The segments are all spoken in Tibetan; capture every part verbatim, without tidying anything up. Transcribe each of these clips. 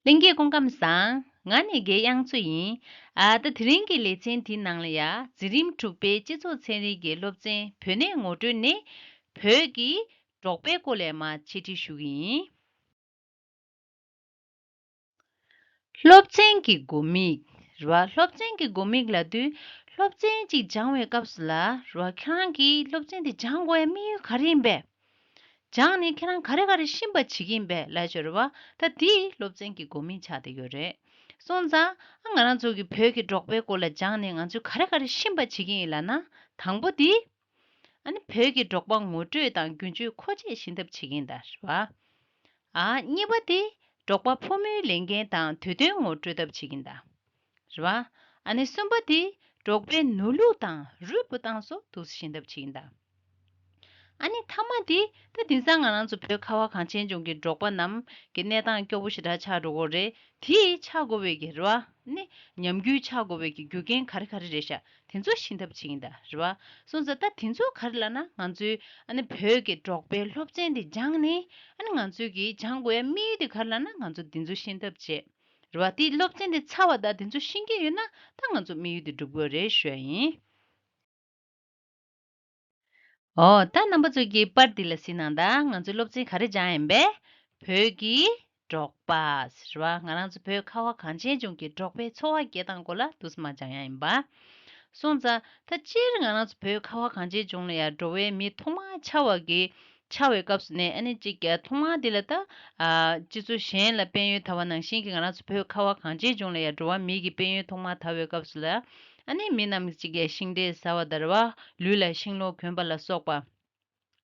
ལྷན་རྒྱས་སྐུ་ཁམས་བཟང་། ང་ནི་རྒན་དབྱངས་མཚོ་ཡིན། ཨ་ད་དེ་རིང་གི་ལེ་ཚན་འདིའི་ནང་ལ་ཡ་འཛིན་རིམ་དྲུག་པའི་སྤྱི་ཚོགས་ཚན་རིག་གི་སློབ་ཚན་བོད་གནས་ངོ་སྤྲོད་ནས་བོད་ཀྱི་འབྲོག་པའི་སྐོར་ལ་མར་འཆད་ཁྲིད་ཞུ་གི་ཡིན། སློབ་ཚན་གྱི་དགོས་དམིགས། རེད་བ། སློབ་ཚན་གྱི་དགོས་དམིགས་ལབ་དུས་སློབ་ཚན་གཅིག་སྦྱང་བའི་སྐབས་སུ་ལ་རེད་བ། ཁྱེད་རང་གིས་སློབ་ཚན་དེ་སྦྱང་དགོས་ཡ་དམིགས་ཡུལ་ག་རེ་ཡིན་པས། སྦྱངས་ནས་ཁྱེད་རང་ག་རེ་ག་རེ་ཤེས་པ་བྱེད་ཀྱི་ཡིན་པས་ལབ་ཤོད་རེད་བ། ད་དེ་སློབ་ཚན་གྱི་དགོས་དམིགས་ཆགས་བསྡད་ཡོད་རེད། སོང་ཙང་ཨ་ང་རང་ཚོ་གི་བོད་ཀྱི་འབྲོག་པའི་སྐོར་ལ་སྦྱངས་ནས་ང་ཚོས་ག་རེ་ག་རེ་ཤེས་པ་བྱེད་ཀྱི་ཡིན་ལབ་ན། དང་པོ་དེ། ཨ་ནི་བོད་ཀྱི་འབྲོག་པ་ངོ་སྤྲོད་དང་རྒྱུན་སྤྱོད་མཁོ་ཆས་སྦྱིན་ཐབས་བྱེད་ཀྱི་ཡིན་ད་རེད་བ། ཨ་གཉིས་པ་དེ་འབྲོག་པ་ཕོ་མོའི་ལས་འགན་དང་དུས་སྟོན་ངོ་སྤྲོད་ཐབས་བྱེད་ཀྱི་ཡིན་ད། རེད་བ། ཨ་ནི་གསུམ་པ་དེ་འབྲོག་པའི་ནོར་ལུག་དང་རུས་སྤུ་སྟངས་སོགས་འདུག་སེ་ཤེས་ཐབས་བྱེད་ཀྱི་ཡིན་ད། ཨ་ནི་མཐའ་མ་དེ་ད་དེང་སང་ང་རང་ཚོ་བོད་ཁ་བ་གངས་ཅན་ལྗོངས་ཀྱི་འབྲོག་པ་རྣམས་ཀྱི་གནས་སྟངས་སྐྱོ་པོ་ཞེ་དྲག་ཆགས་འགྲོ་གི་རེད། དེ་ཆགས་དགོས་པའི་གི་རེད་བ། ཨ་ནི་ཉམས་རྒུད་ཆགས་དགོས་པའི་གི་རྒྱུ་རྐྱེན་ག་རེ་ག་རེ་རེད་ཤག་དེ་ཚོ་ཤེས་ཐབས་བྱེད་ཀྱི་ཡིན་ད་རེད་བ། སོང་ཙང་ད་དེ་ཚོ་ག་རེ་ལབ་ན་ང་ཚོའི་ཨ་ནི་བོད་ཀྱི་འབྲོག་པའི་སློབ་ཚན་དེ་སྦྱངས་ནས་ཨ་ནི་ང་ཚོའི་གི་སྦྱང་དགོས་ཡ་དམིགས་ཡུལ་དེ་ག་རེ་ལབ་ན་ང་ཚོ་དེ་ཚོ་ཤེས་ཐབས་བྱེད། རེད་བ། དེ་སློབ་ཚན་དེ་ཚར་བ་དང་དེ་ཚོ་ཤེས་ཀྱི་ཡོད་ན་ད་ང་ཚོ་དམིགས་ཡུལ་དེ་འགྲུབ་དགོས་རེད་ཞུ་ཡ་ཡིན། ཨོ་ད་རྣམ་པ་ཚོ་གིས་པར་འདི་ལ་གཟིགས་གནང་དང་། ང་ཚོའི་སློབ་ཚན་ག་རེ་སྦྱངས་ཡིན་པས། བོད་ཀྱི་འབྲོག་པ་ཟེར་བ། ང་རང་ཚོ་བོད་ཁ་བ་གངས་ཅན་ལྗོངས་ཀྱི་འབྲོག་པའི་འཚོ་བ་སྐྱེལ་སྟངས་སྐོར་ལ་འདུག་སེ་མར་སྦྱང་ཡ་ཡིན་པ། སོང་ཙང་ད་སྤྱིར་ང་རང་ཚོ་བོད་ཁ་བ་གངས་ཅན་ལྗོངས་ལ་ཡ་འགྲོ་བའི་མི་ཐོག་མར་ཆགས་པ་གི་ཆགས་པའི་སྐབས་སུ་ནས་ཨ་ནི་གཅིག་ཀྱང་ཐོག་མར་འདི་ལ་ད་ཨ་སྤྱི་ཚོགས་གཞན་ལ་དཔལ་ཡོན་དར་བ་ནང་བཞིན་གྱི་ང་རང་ཚོ་བོད་ཁ་བ་གངས་ཅན་ལྗོངས་ལ་ཡ་འགྲོ་བ་མི་གི་དཔལ་ཡོན་ཐོག་མར་དར་བའི་སྐབས་སུ་ལ། ཨ་ནི་མི་རྣམས་ཀྱིས་གཅིག་གིས་ཤིང་འབྲས་ཟ་བ་དང་རེད་བ། ལུས་ལ་ཤིང་ལོ་གོན་པ་ལ་སོགས་པ།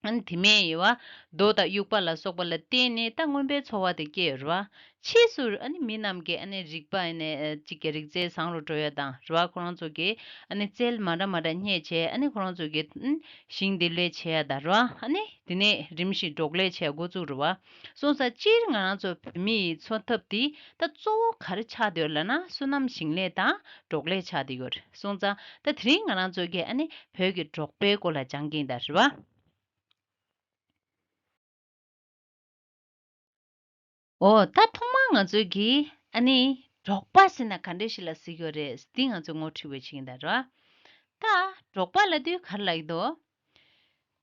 ཨ་ནི་དེ་མིན་ཡོད་བ། རྡོ་དང་དབྱུག་པ་ལ་སོགས་པ་ལ་བརྟེན་ནས་ད་མངོན་པའི་འཚོ་བ་དེ་སྐྱེལ་ཡོད་རེད་བ། ཕྱིས་སུ་ཨ་ནི་མི་རྣམས་ཀྱིས་ཨ་ནི་རིག་པ་ཨ་ནི་གཅིག་གི་རིག་རྩལ་བཟང་རུ་འགྲོ་ཡ་དང་རེད་བ། ཁོ་རང་ཚོ་གིས་ཨ་ནི་རྩལ་མ་འདྲ་མ་འདྲ་རྙེད་བྱས་ཨ་ནི་ཁོ་རང་ཚོ་གིས་ཨ་ནི་ཤིང་འདེབས་ལས་བྱེད་ཡ་དང་རེད་བ། ཨ་ནི་དེ་ནས་རིམ་བཞིན་འབྲོག་ལས་བྱེད་འགོ་བཙུགས་རེད་བ། སོང་ཙང་སྤྱིར་ང་རང་ཚོ་བོད་མི་ཡི་འཚོ་ཐབས་དེ་ད་གཙོ་བོ་ག་རེ་ཆགས་བསྡད་ཡོད་ལབ་ན་སོ་ནམ་ཞིང་ལས་དང་འབྲོག་ལས་ཆགས་བསྡད་ཡོད་རེད། སོང་ཙང་ད་དེ་རིང་ང་རང་ཚོ་གིས་ཨ་ནི་བོད་ཀྱི་འབྲོག་པའི་སྐོར་ལ་སྦྱང་གི་ཡིན་ད་རེད་བ། ཨོ་ད་ཐོག་མར་ང་ཚོས་ཀྱིས་ཨ་ནི་འབྲོག་པ་ཟེར་ན་ག་འདྲ་ཞིག་ལ་ཟེར་གྱི་ཡོད་རེད་འདི་ང་ཚོས་ངོ་སྤྲོད་པོ་བྱེད་ཀྱི་ཡིན་ད་རེད་བ། ད་འབྲོག་པ་ལབ་དུས་ག་རེ་ལབ་ཀྱི་འདུག་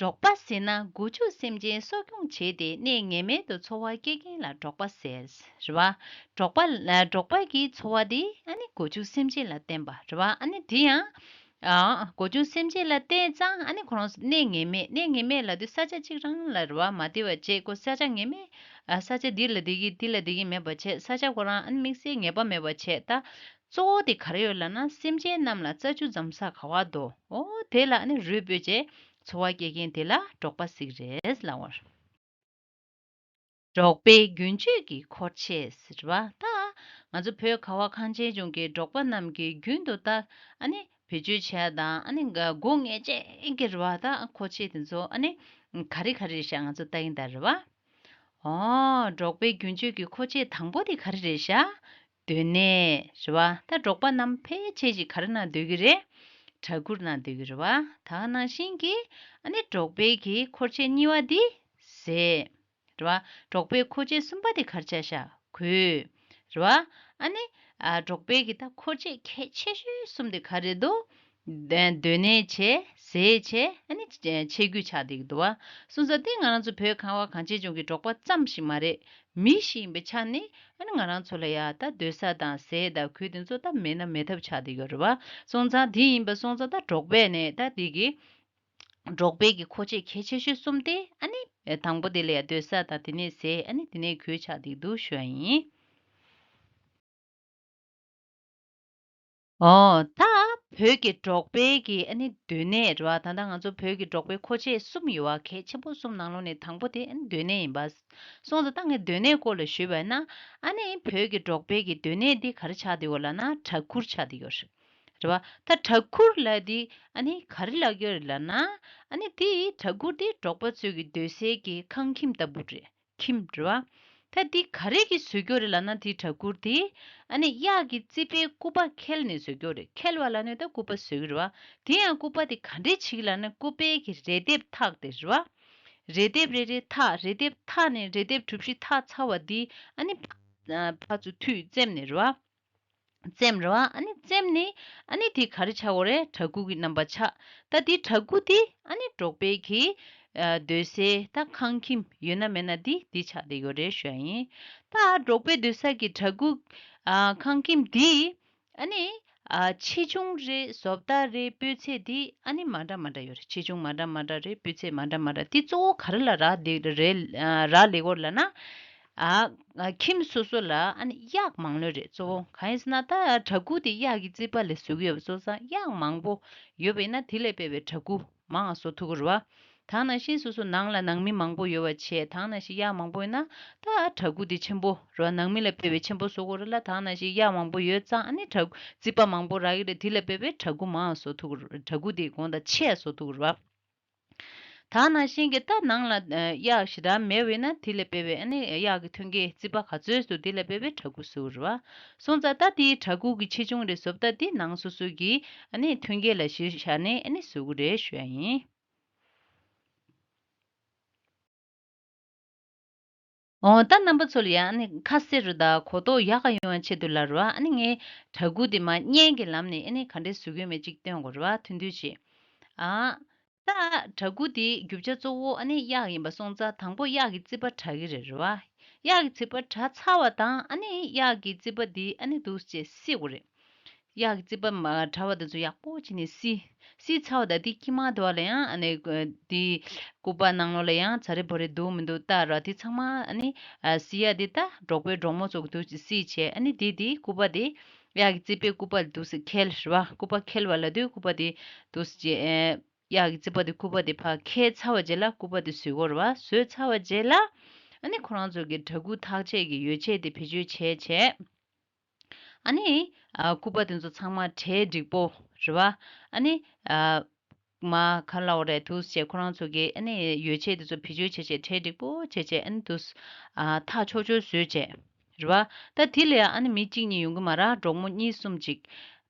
འབྲོག་པ་ཟེར་ན་སྒོ་ཕྱུགས་སེམས་ཅན་གསོ་སྐྱོང་བྱས་ཏེ་གནས་ངེས་མེད་དུ་འཚོ་བ་སྐྱེལ་མཁན་ལ་འབྲོག་པ་ཟེར། རེད་བ། འབྲོག་པ་ལ་འབྲོག་པ་གི་འཚོ་བ་དེ་ཨ་ནི་སྒོ་ཕྱུགས་སེམས་ཅན་ལ་བརྟེན་པ་རེད་བ། ཨ་ནི་དེ་ཡང་ཨ་སྒོ་ཕྱུགས་སེམས་ཅན་ལ་བརྟེན་ཙང་ཨ་ནི་ཁོ་རང་གནས་ངེས་མེད། གནས་ངེས་མེད་ལབ་དུས་ས་ཆ་གཅིག་རང་ལ་རེད་བ། མ་བདེ་བ་བྱས་ཁོ་ས་ཆ་ངེས་མེད། ཨ་ས་ཆ་འདི་ལ་བདེ་གི་འདི་ལ་བདེ་གི་མེད་པ་བྱས། ས་ཆ་ཁོ་རང་ཨ་ནི་དམིགས་བསལ་ངེས་པ་མེད་པ་བྱས། ད་གཙོ་བོ་དེ་ག་རེ་ཡོད་ལབ་ན་སེམས་ཅན་རྣམས་ལ་རྩྭ་ཆུ་འཛོམས་ས་ག་བ་འདུག་འོ་དེ་ལ་ཨ་ནི་རུས་སྤོས་བྱས་འཚོ་བ་སྐྱེལ་མཁན་དེ་ལ་འབྲོག་པ་ཟེར་གི་རེད་ལབ་པ་རེད། འབྲོག་པའི་རྒྱུན་སྤྱོད་ཀྱི་འཁོར་ཆས་ཟེར་བ་ད། ང་ཚོ་བོད་ཁ་བ་གངས་ཅན་ལྗོངས་ཀྱི་འབྲོག་པ་རྣམས་ཀྱིས་རྒྱུན་དུ་ད་ཨ་ནི་བེད་སྤྱོད་བྱས་དང་ཨ་ནི་དགོས་ངེས་ཅན་གྱི་རེད་བ། ད་འཁོར་ཆས་དེ་ཚོ་ཨ་ནི་ག་རེ་ག་རེ་རེད་ཤག་ང་ཚོ་ལྟ་གི་ཡིན་ད་རེད་བ། ཨོ། འབྲོག་པའི་རྒྱུན་སྤྱོད་ཀྱི་མཁོ་ཆས་དང་པོ་དེ་ག་རེ་རེད་ཤག་སྡོད་གནས་རེད་བ། ད་འབྲོག་པ་རྣམས་ཕལ་ཆེར་ཞིག་ག་རེ་ནང་སྡོད་ཀྱི་རེད། བྲག་གུར་ནང་སྡོད་ཀྱི་རེད་བ། ད་ག་ནང་བཞིན་གྱི་ཨ་ནི་འབྲོག་པའི་གི་མཁོ་ཆས་གཉིས་པ་འདི་ཟས་རེད་བ། འབྲོག་པའི་མཁོ་ཆས་གསུམ་པ་དེ་ག་རེ་ཆགས་ཤག་གོས་རེད་བ། ཨ་ནི་ཨ་འབྲོག་པའི་གི་ད་མཁོ་ཆས་གལ་ཆེ་ཤོས་གསུམ་དེ་ག་རེ་འདུག་སྡོད་གནས་བྱས། ཟས་བྱས། ཨ་ནི་ཆས་གོས་ཆགས་བསྡད་ཀྱི་འདུག་བ། སོང་ཙང་དེ་ང་རང་ཚོ་བོད་ཁ་བ་གངས་ཅན་ལྗོངས་ཀྱི་འབྲོག་པ་ཙམ་ཞིག་མ་རེད། མི་ཞིག་ཡིན་པའི་ཆ་ནས་ཨ་ནི་ང་རང་ཚོ་ལ་ཡ་ད་སྡོད་ས་དང་ཟས་དང་གོས་དེ་ཚོ་ད་མེད་ན་མེད་ཐབས་ཆགས་བསྡད་ཡོད་རེད་བ། སོང་ཙང་དེ་ཡིན་པ་སོང་ཙང་ད་འབྲོག་པས་ནས་ད་དེ་གི་འབྲོག་པའི་གི་མཁོ་ཆས་གལ་ཆེ་ཤོས་གསུམ་དེ་ཨ་ནི་དང་པོ་དེ་ལ་ཡ་སྡོད་ས་དང་དེ་ནས་ཟས་ཨ་ནི་དེ་ནས་གོས་ཆགས་བསྡད་ཀྱི་འདུག་ཞུ་བ་ཡིན། ཨོ། ད་བོད་ཀྱི་འབྲོག་པའི་གི་ཨ་ནི་སྡོད་གནས་རེད་བ། ད་ལྟ་ང་ཚོ་བོད་ཀྱི་འབྲོག་པའི་མཁོ་ཆས་གསུམ་ཡོད་བ། གལ་ཆེན་པོ་གསུམ་ནང་ལོགས་ནས་དང་པོ་དེ་ཨ་ནི་སྡོད་གནས་ཡིན་པ། སོང་ཙང་ད་ངས་སྡོད་གནས་སྐོར་ལ་ཞུས་པ་ཡིན་ན་ཨ་ནི་བོད་ཀྱི་འབྲོག་པའི་གི་སྡོད་གནས་འདི་ག་རེ་ཆགས་བསྡད་ཡོད་ལབ་ན་བྲག་གུར་ཆགས་བསྡད་ཡོད་རེད། རེད་བ། ད་བྲག་གུར་ལབ་དེ་ཨ་ནི་ག་རེ་ལབ་ཀྱི་ཡོད་རེད་ལབ་ན་ཨ་ནི་དེ་བྲག་གུར་དེ་འབྲོག་པ་ཚོའི་གི་སྡོད་སའི་གི་ཁང་ཁྱིམ་ལྟ་བུ་རེད། ཁྱིམ་རེད་བ། ད་འདི་ག་རེ་གིས་བཟོས་ཀྱི་ཡོད་རེད་ལབ་ན་དེ་བྲག་གུར་དེ་ཨ་ནི་གཡག་གི་རྩིད་པའི་སྐུད་པ་འཁྱེར་ནས་བཟོས་ཀྱི་ཡོད་རེད། འཁྱེར་བ་ལབ་ནས་ད་སྐུད་པ་བཟོས་ཀྱི་རེད་བ། དེ་ཡང་སྐུད་པ་དེ་ག་འདྲས་བྱེད་ཀྱི་ལབ་ན་སྐུད་པའི་གི་རས་དེབ་འཐག་དེ་རེད་བ། རས་དེབ་རེ་རེ་འཐག་རས་དེབ་འཐག་ནས་རས་དེབ་གྲུ་བཞི་འཐག་ཚར་བ་དེ་ཨ་ནི་ ཕར་ཚུར་མཐུད་བཙེམས་ནས་རེད་བ། བཙེམས་རེད་བ། ཨ་ནི་བཙེམས་ནས་ཨ་ནི་དེ་ག་རེ་ཆགས་ཡོད་རེད། གྲྭ་གུ་གི་རྣམ་པ་ཆགས། ད་དེ་གྲྭ་གུ་དེ་ཨ་ནི་འབྲོག་པའི་གི་སྡོད་སའི་ད་ཁང་ཁྱིམ་ཡོད་ན་མེད་ན་དེ་དེ་ཆགས་བསྡད་ཡོད་རེད་ཞུ་ཡ་ཡིན། ད་འབྲོག་པའི་སྡོད་ས་གི་གྲྭ་གུ་ཁང་ཁྱིམ་དེ་ཨ་ནི་ཨ་ཆེ་ཆུང་རེད། བཟོ་ལྟ་རེད། སྤུས་ཚད་དེ་ཨ་ནི་མ་འདྲ་མ་འདྲ་ཡོད་རེད། ཆེ་ཆུང་མ་འདྲ་མ་འདྲ་རེད། སྤུས་ཚད་མ་འདྲ་མ་འདྲ། དེ་གཙོ་བོ་ག་རེ་ལ་རག་ལས་རེད། རག་ལས་ཡོད་ལབ་ན། ཨ་ཁྱིམ་སོ་སོ་ལ་ཨ་ནི་གཡག་མང་ལོས་རེད། གཙོ་བོ་གང་ཡིན་ཟེར་ན་ད་གྲྭ་གུ་དེ་གཡག་གི་རྩིད་པ་ལས་བཟོ་གི་ཡོད་པ་སོང་ཙང་གཡག་མང་པོ་ཡོད་པ་ཡིན་ན་དེ་ལས་དཔེ་བའི་གྲྭ་གུ་མང་བཟོ་ཐུབ་ཀྱི་རེད་བ། ད་ནང་བཞིན་སོ་སོ་ནང་ལ་ནང་མི་མང་པོ་ཡོད་པ་བྱས། ད་ནང་བཞིན་གཡག་མང་པོ་ཡོད་ན་ད་གྲྭ་གུ་དེ་ཆེན་པོ་རེད་བ། ནང་མི་ལས་དཔེ་བའི་ཆེན་པོ་བཟོ་དགོས་རེད་ལ། ད་ནང་བཞིན་གཡག་མང་པོ་ཡོད་ཙང་ཨ་ནི་གྲྭ་གུ་རྩིད་པ་མང་པོ་རག་གི་རེད། དེ་ལས་དཔེ་བའི་གྲྭ་གུ་མང་བཟོ་ཐུབ་ཀྱི་རེད། གྲྭ་གུ་དེ་དགོངས་དག་ཆེ་བཟོ་ཐུབ་ཀྱི་རེད་བ། ད་ནང་བཞིན་གྱི་ད་ནང་ལ་ཨ་གཡག་ཞེ་དྲག་མེད་པས་ན་དེ་ལས་དཔེ་བའི་ཨ་ནི་གཡག་གི་ཐོན་སྐྱེད་རྩིད་པ་ག་ཚོད་སུ་དེ་ལས་དཔེ་བའི་གྲྭ་གུ་བཟོ་རེད་བ། སོང་ཙང་ད་དེའི་གྲྭ་གུ་གི་ཆེ་ཆུང་རེད། བཟོ་ལྟ་དེ་ནང་སོ་སོ་གི་ཨ་ནི་ཐོན་སྐྱེད་ལ་གཞི་བཞག་ནས་ཨ་ནི་བཟོ་གི་རེད་ཞུ་ཡ་ཡིན། འོ་ད་རྣམ་པ་ཚོ་ལ་ཡང་ཨ་ནི་ཁ་གསལ་རུ་དང་གོ་རྟོགས་ཡག་ག་ཡོང་བའི་ཆེད་དུ་ལབ་རེད་བ། ཨ་ནི་ངས་གྲྭ་གུ་དེ་མ་བརྙན་གྱི་ལམ་ནས་ཨ་ནི་ག་འདྲས་བཟོ་གི་ཡོད་མེད་ཅིག་སྟོན་དགོས་རེད་བ། ཐུང་ཐུང་ཅིག་ཨ། ད་གྲྭ་གུ་དེའི་རྒྱུ་ཆ་གཙོ་བོ་ཨ་ནི་གཡག་ཡིན་པ་སོང་ཙང་དང་པོ་གཡག་གི་རྩིད་པ་དྲག་གི་རེད་རེད་བ། གཡག་གི་རྩིད་པ་དྲག་ཚར་བ་དང་ཨ་ནི་གཡག་གི་རྩིད་པ་དེ་ཨ་ནི་འདུག་སེ་བསིལ་དགོས་རེད། གཡག་གི་རྩིད་པ་མ་དྲག་པ་དེ་ཚོ་ཡག་པོ་བྱས་ནས་བསིལ། བསིལ་ཚར་བ་དང་དེ་དཀྱིལ་མ་དེ་བ་ལ་ཡང་ཨ་ནི་དེ་སྐུད་པ་ནང་ལོགས་ལ་ཡང་ཚ་རེ་བོ་རེ་འདུག་མི་འདུག་ལྟ་ར། དེ་ཚང་མ་ཨ་ནི་ཨ་བསིལ་ཡ་དེ་ད་འབྲོག་པའི་འབྲོག་མོ་ཚོ་གི་འདུག་སེ་བསིལ་བྱས། ཨ་ནི་དེ་དེ་སྐུད་པ་དེ་གཡག་གི་རྩིད་པའི་སྐུད་པ་འདུག་སེ་ཁྱེར་རེད་བ། སྐུད་པ་ཁྱེར་བ་ལབ་དུས་སྐུད་པ་དེ་འདུག་སེ་བྱས། གཡག་གི་རྩིད་པ་དེ་སྐུད་པ་དེ་ཕར་ཁྱེར་ཚར་བ་རྗེས་ལ་སྐུད་པ་དེ་བཟོས་དགོས་རེད་བ། བཟོས་ཚར་བ་རྗེས་ལ་ཨ་ནི་ཁོ་རང་ཚོ་གི་གྲྭ་གུ་འཐག་ཆས་ཀྱི་ཡོ་བྱད་དེ་བེད་སྤྱོད་བྱས་བྱས། ཨ་ནི་ཨ་སྐུད་པ་དེ་ཚོ་ཚང་མ་གྲལ་འགྲིག་པོ་རེད་བ། ཨ་ནི་ཨ་མ་ག་ལབ་དགོས་རེད། འདུག་སེ་བྱས་ཁོ་རང་ཚོ་གི་ཨ་ནི་ཡོ་བྱད་དེ་ཚོ་བེད་སྤྱོད་བྱས་བྱས་གྲལ་འགྲིག་པོ་བྱས་བྱས། ཨ་ནི་འདུག་སེ་ཨ་འཐག་ཆོག་ཆོག་བཟོས་བྱས་རེད་བ། ད་དེ་ལ་ཡང་ཨ་ནི་མི་གཅིག་གཉིས་ཡོང་གི་མ་རེད། འབྲོག་མོ་གཉིས་གསུམ་ཅིག་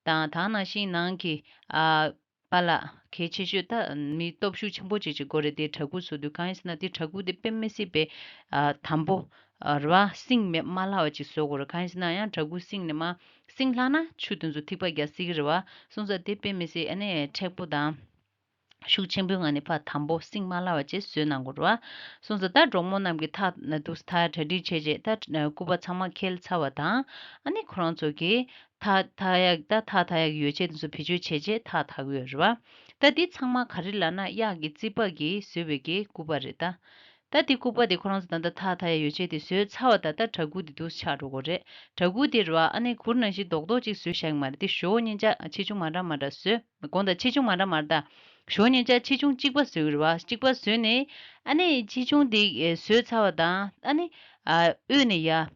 དང་། ད་ནང་བཞིན་ནང་གི་ཨ་པཱ་ལགས་གལ་ཆེ་ཤོས་ད་མི་སྟོབས་ཤུགས་ཆེན་པོ་ཅིག་ཅིག་དགོས་རེད། དེ་གྲྭ་གུ་བཟོ་དུས་གང་ཡིན་ཟེར་ན་དེ་གྲྭ་གུ་དེ་དཔེ་མི་སྲིད་པའི་ཨ་དམ་པོ་ཨ་རེད་བ། བསྲིངས་མེད་མ་ལྷག་པ་ཅིག་བཟོ་དགོས་རེད། གང་ཡིན་ཟེར་ན་ཡང་གྲྭ་གུ་བསྲིངས་ནས་མ་བསྲིངས་ལྷག་ན་ཆུ་དེ་ཚོ་ཐིགས་པ་རྒྱག་སྲིད་ཀྱི་རེད་བ། སོང་ཙང་དེ་དཔེ་མི་སྲིད་ཨ་ནི་མཁྲེགས་པོ་དང་ཤུགས་ཆེན་པོའི་ངང་ནས་ཕར་དམ་པོ་བསྲིངས་མ་ལྷག་པ་ཅིག་བཟོས་གནང་དགོས་རེད་བ། སོང་ཙང་ད་འབྲོག་མོ་རྣམས་ཀྱིས་འཐག་ན་འདུག་སེ་འཐག་གྲ་སྒྲིག་བྱས་རྗེས་ད་སྐུད་པ་ཚང་མ་ཁྱེར་ཚར་བ་དང་། ཨ་ནི་ཁོ་རང་ཚོ་གིས་འཐག་འཐག་ཡག་ད་འཐག་འཐག་ཡག་གི་ཡོ་བྱད་དེ་ཚོ་བེད་སྤྱོད་བྱས་རྗེས་འཐག་འཐག་གི་ཡོད་རེད་བ། ད་འདི་ཚང་མ་ག་རེ་ལབ་ན་གཡག་གི་རྩིད་པ་གིས་བཟོས་པའི་གི་སྐུད་པ་རེད་ད། ད་འདི་སྐུད་པ་དེ་ཁོ་རང་ཚོ་ད་ལྟ་འཐག་འཐག་ཡག་ཡོ་བྱད་དེ་བཟོས་ཚར་བ་ད་ད་གྲྭ་གུ་དེ་འདུག་སེ་ཆགས་འགྲོ་གི་རེད། གྲྭ་གུ་དེ་རེད་བ། ཨ་ནི་གུར་ནང་བཞིན་རྡོག་རྡོག་ཅིག་བཟོས་བཞག་གི་མ་རེད། དེ་ཞོ་སྙིང་ཆ་ཆེ་ཆུང་མ་འདྲ་མ་འདྲ་བཟོས། དགོངས་དག་ཆེ་ཆུང་མ་འདྲ་མ་འདྲ། ཞོ་སྙིང་ཆ་ཆེ་ཆུང་གཅིག་པ་བཟོས་ཀྱི་རེད་བ། གཅིག་པ་བཟོས་ནས་ཨ་ནི་ཆེ་ཆུང་དེ་བཟོས་ཚར་བ་དང་ཨ་ནི་ཨ་དབུས་ནས་ཡར་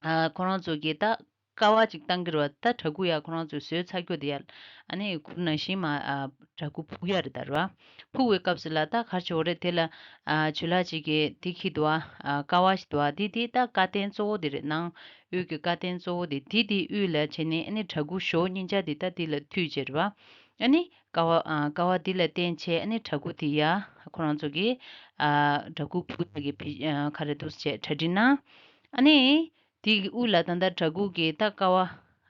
ཨ་ཁོ་རང་ཚོ་གིས་ད་ཀ་བ་ཅིག་བཏང་གི་རེད་བ། ད་གྲྭ་གུ་ཡར་ཁོ་རང་ཚོས་བཟོས་ཚར་རྒྱུ་དེ་ཡར་ཨ་ནི་གུར་ནང་བཞིན་མར་ཨ་གྲྭ་གུ་ཕུག་ཡག་རེད་ད་རེད་བ། ཕུག་པའི་སྐབས་སུ་ལ་ད་ག་རེ་བྱེད་དགོས་རེད། དེ་ལ་ཨ་ཇུ་ལག་ཅིག་གིས་དེ་འཁྱེར་འདུག་བ། ཨ་ཀ་བ་ཞིག་འདུག་བ། དེ་དེ་ད་ཀ་རྟེན་གཙོ་བོ་དེ་རེད། ནང་དབུས་ཀྱི་ཀ་རྟེན་གཙོ་བོ་དེ་དེ་དེ་དབུས་ལ་བྱས་ནས་ཨ་ནི་གྲྭ་གུ་ཞོ་སྙིང་ཆ་དེ་ད་དེ་ལ་མཐུད་བྱས་རེད་བ། ཨ་ནི་ཀ་བ་ཨ་ཀ་བ་འདི་ལ་བརྟེན་བྱས་ཨ་ནི་གྲྭ་གུ་དེ་ཡར་ཁོ་རང་ཚོ་གིས་ཨ་གྲྭ་གུ་ཕུག་ཡག་གི་ཕི་ཨ་ག་རེ་འདུག་བྱས་གྲ་སྒྲིག་གནང་། ཨ་ནི་དེ་གི་དབུས་ལ་ད་ལྟ་གྲྭ་གུ་གི་ད་ཀ་བ་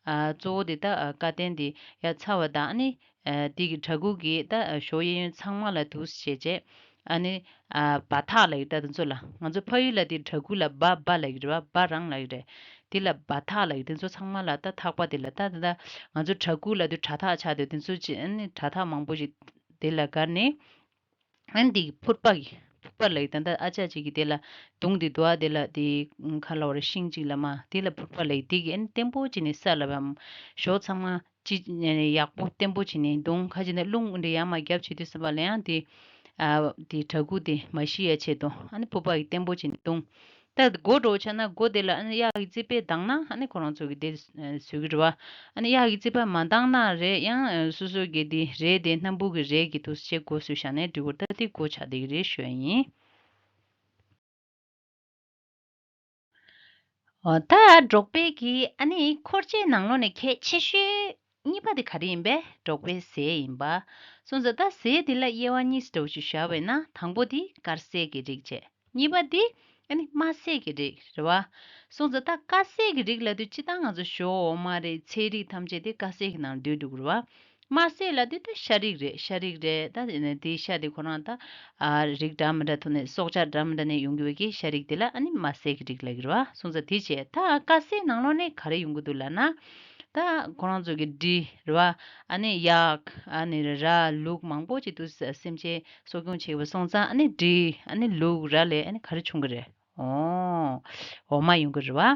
ཨ་གཙོ་བོ་དེ་ད་ཨ་ཀ་རྟེན་དེ་ཡར་ཚར་བ་དང་། ཨ་ནི་ཨ་དེ་གི་གྲྭ་གུ་གི་ད་ཨ་ཞོ་གཡས་གཡོན་ཚང་མ་ལ་འདུག་བྱས་བྱས། ཨ་ནི་ཨ་བ་ཐག་ལབ་ཀྱི་རེད། ད་དེ་ཚོ་ལ་ང་ཚོ་ཕ་ཡུལ་ལ་དེ་གྲྭ་གུ་ལ་བ་བ་ལབ་ཀྱི་རེད་བ། བ་རང་ལབ་ཀྱི་རེད། དེ་ལ་བ་ཐག་ལབ་ཀྱི། དེ་ཚོ་ཚང་མ་ལ་ད་ཐག་པ་དེ་ལ་ད་ད་ད་ང་ཚོ་གྲྭ་གུ་ལབ་དུས་དྲ་ཐག་ཆགས་དུས་དེ་ཚོ་ཅི་ཨ་ནི་དྲ་ཐག་མང་པོ་ཞིག་དེ་ལ་བསྒར་ནས། ཨ་ནི་དེ་གི་ཕུར་པ་གི་ཕུར་པ་ལབ་ཀྱི། ད་ལྟ་ཨ་ཅག་ཅིག་གིས་དེ་ལ་མདུང་དེ་འདུག་བ། དེ་ལ་དེ་ག་ལབ་དགོས་རེད། ཤིང་ཅིག་ལ་མར་དེ་ལ་ཕུར་པ་ལབ་ཀྱི། དེ་གིས་ཨ་ནི་བརྟན་པོ་བྱས་ནས་ས་ལ་བབས། ཞོ་ཚང་མ་ཅི་ཡག་པོ་བརྟན་པོ་བྱས་ནས་བརྡུངས། ཁ་ཅིག་ནས་རླུང་འདི་ཡར་མར་རྒྱབ་བྱེད་དུས་ཙམ་པ་ལ་ཡང་དེ་ཨ་དེ་གྲྭ་གུ་དེ་མ་ཤི་ཡ་ཆེད་དུ་ཨ་ནི་ཕུར་པ་གིས་བརྟན་པོ་བྱས་ནས་བརྡུངས། ད་སྒོ་འདྲ་བོ་ཆགས་ན་སྒོ་དེ་ལ་ཨ་ནི་གཡག་གི་རྩིད་པས་བརྡུངས་ན་ཨ་ནི་ཁོ་རང་ཚོ་གིས་དེ་བཟོ་གི་རེད་བ། ཨ་ནི་གཡག་གི་རྩིད་པས་མ་བརྡུངས་ན་རེད། ཡང་སོ་སོ་གི་དེ་རས་དེ་སྣམ་བུ་གི་རས་ཀྱིས་འདུག་སེ་སྒོ་བཟོས་བཞག་ནས་འགྲིག་གི་རེད། ད་དེ་སྒོ་ཆགས་བསྡད་ཀྱི་རེད་ཞུ་ཡ་ཡིན། འོ་ད་འབྲོག་པའི་གི་ཨ་ནི་འཁོར་སྐྱོད་ནང་ལོགས་ནས་གལ་ཆེ་ཤོས་གཉིས་པ་དེ་ག་རེ་ཡིན་པས། འབྲོག་པའི་ཟས་ཡིན་པ། སོང་ཙང་ད་ཟས་དེ་ལ་དབྱེ་བ་གཉིས་འདྲ་བོ་ཞིག་བཞག་པ་ཡིན་ན། དང་པོ་དེ་དཀར་ཟས་ཀྱི་རིགས་བྱས། གཉིས་པ་དེ་ ཨ་ནི་དམར་སེར་གྱི་རིགས་རེད་བ། སོང་ཙང་ད་དཀར་སེར་གྱི་རིགས་ལབ་དུས་སྤྱིར་བཏང་ང་ཚོ་ཞོ་འོ་མ་རེད། ཚལ་རིགས་ཐམས་ཅད་དེ་དཀར་སེར་གྱི་ནང་འདུས་འགྲོ་གི་རེད་བ། དམར་སེར་ལབ་དུས་ད་ཤ་རིགས་རེད། ཤ་རིགས་རེད། ད་དེའི་ཤ་དེ་ཁོ་རང་ད་ཨ་རིགས་འདྲ་མི་འདྲ་ཐོག་ནས་སྲོག་ཆགས་འདྲ་མི་འདྲ་ནས་ཡོང་གི་བའི་གི་ཤ་རིགས་དེ་ལ་ཨ་ནི་དམར་སེར་གྱི་རིགས་ལབ་ཀྱི་རེད་བ། སོང་ཙང་དེ་བྱས་ད་དཀར་སེར་ནང་ལོགས་ནས་ག་རེ་ཡོང་གི་འདུག་ལབ་ན། ད་ཁོ་རང་ཚོ་གི་འབྲི་རེད་བ། ཨ་ནི་གཡག་ཨ་ནི་ར་ལུག་མང་པོ་ཅིག་འདུག་སེམས་ཅན་གསོ་སྐྱོང་བྱེད་པ་སོང་ཙང་ཨ་ནི་འབྲི་ཨ་ནི་ལུག་ར་ལས་ཨ་ནི་ག་རེ་བྱུང་གི་རེད། ཨོ། འོ་མ་ཡོང་གི་རེད་བ།